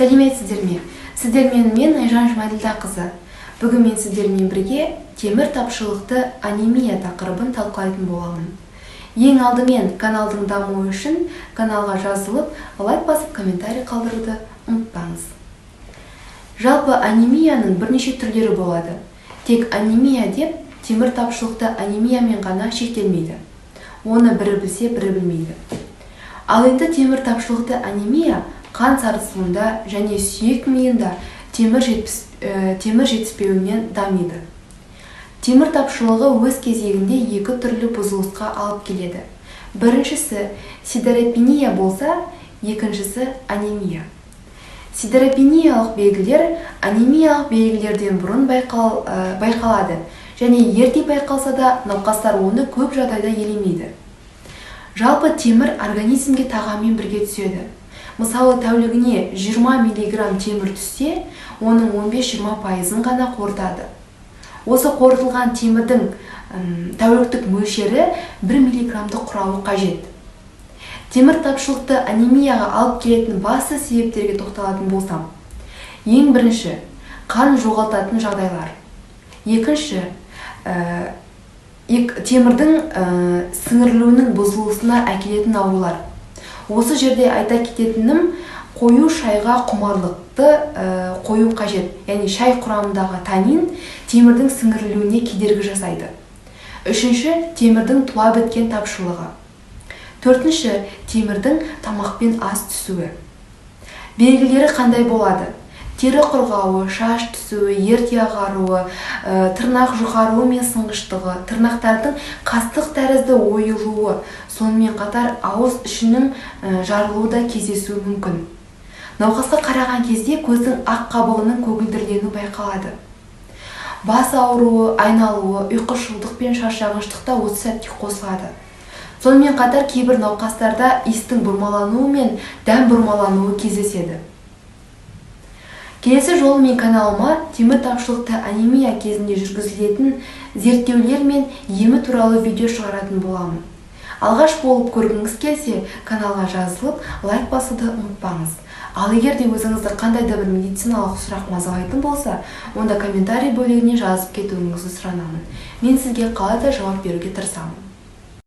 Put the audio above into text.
Сәлеметсіздер ме? Сіздермен мен, Айжан Жұмаділдақызы. Бүгін мен сіздермен бірге темір тапшылықты анемия тақырыбын талқылайтын боламын. Ең алдымен каналдың дамуы үшін каналға жазылып, лайк басып, комментарий қалдыруды ұмытпаңыз. Жалпы анемияның бірнеше түрлері болады. Тек анемия деп темір тапшылықты анемиямен ғана шектелмейді. Оны бірі білсе, бірі білмейді. Ал енді темір тапшылықты анемия қан сарысуында және сүйек миында темір жетіспеуінен дамиды. Темір тапшылығы өз кезегінде екі түрлі бұзылысқа алып келеді. Біріншісі сидеропения болса, екіншісі анемия. Сидеропениялық белгілер анемиялық белгілерден бұрын байқалады және ерте байқалса да, науқастар оны көп жағдайда елемейді. Жалпы темір организмге тағаммен бірге түседі. Мысалы, тәулігіне 20 миллиграмм темір түссе, оның 15-20 пайызын ғана қорытады. Осы қорытылған темірдің тәуліктік мөлшері 1 миллиграммды құрауы қажет. Темір тапшылықты анемияға алып келетін басты себептерге тоқталатын болсам, ең бірінші қан жоғалтатын жағдайлар. Екінші, темірдің сіңірілуінің бұзылысына әкелетін аурулар. Осы жерде айта кететінім, қою шайға құмарлықты қою қажет. Яғни шай құрамындағы танин темірдің сіңірілуіне кедергі жасайды. Үшінші, темірдің туа біткен тапшылығы. Төртінші, темірдің тамақпен аз түсуі. Белгілері қандай болады? Тері құрғауы, шаш түсуі, ерте ағаруы, тырнақ жұқаруы мен сынғыштығы, тырнақтардың қастық тәрізді ойылуы, сонымен қатар ауыз ішінің жарылуы да кездесуі мүмкін. Науқасқа қараған кезде көздің ақ қабығының көгілдірленуі байқалады. Бас ауруы, айналуы, ұйқышылдық пен шаршағыштық та осы сәтке қосылады. Сонымен қатар кейбір науқастарда иістің бұрмалануы мен дәм бұрмалануы кездеседі. Келесі жолы мен каналыма темір тапшылықты анемия кезінде жүргізілетін зерттеулер мен емі туралы видео шығаратын боламын. Алғаш болып көргіңіз келсе, каналға жазылып, лайк басуды ұмытпаңыз. Ал егер де өзіңізді қандай да бір медициналық сұрақ мазалайтын болса, онда комментарий бөлігіне жазып кетуіңізді сұранамын. Мен сізге қалай да жауап беруге тырысамын.